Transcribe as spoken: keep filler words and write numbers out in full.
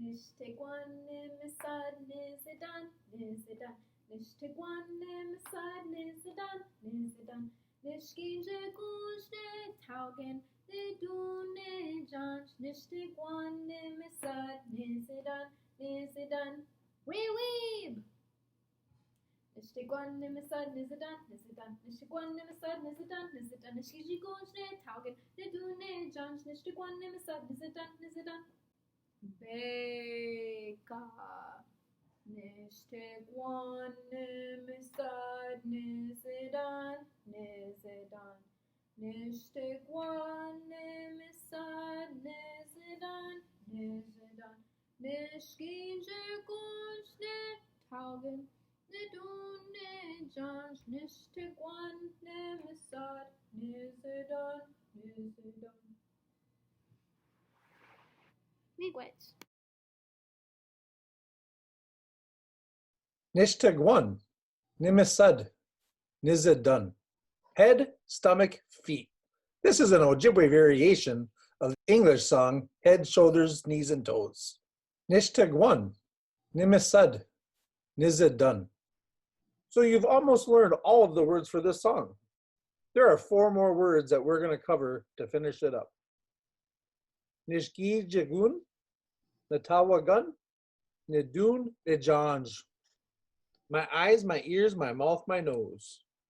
Nishtigwan nimisad nizidan, nizidan. Nishtigwan nimisad nizidan, nizidan. Nishkija gunj nitawgen, nidun nijanj. Nishtigwan nimisad nizidan, nizidan. Wee wee! Nishtigwan nimisad nizidan, nizidan. Nishtigwan nimisad nizidan, nizidan. Nishkija gunj nitawgen, nidun nijanj. Nishtigwan nimisad nizidan, nizidan. Beka. Nishtigwan nimisad nizidan, nizidan. Nishtigwan nimisad nizidan, nizidan. Nishkija gunj nitawgen, nidun nijanj. Nishtigwan nimisad nizidan, nizidan. Miigwech. Nishtigwan nimisad nizidan. Head, stomach, feet. This is an Ojibwe variation of the English song, head, shoulders, knees, and toes. Nishtigwan nimisad nizidan. So you've almost learned all of the words for this song. There are four more words that we're going to cover to finish it up. Nishkija gunj nitawgen, nidun nijanj. My eyes, my ears, my mouth, my nose.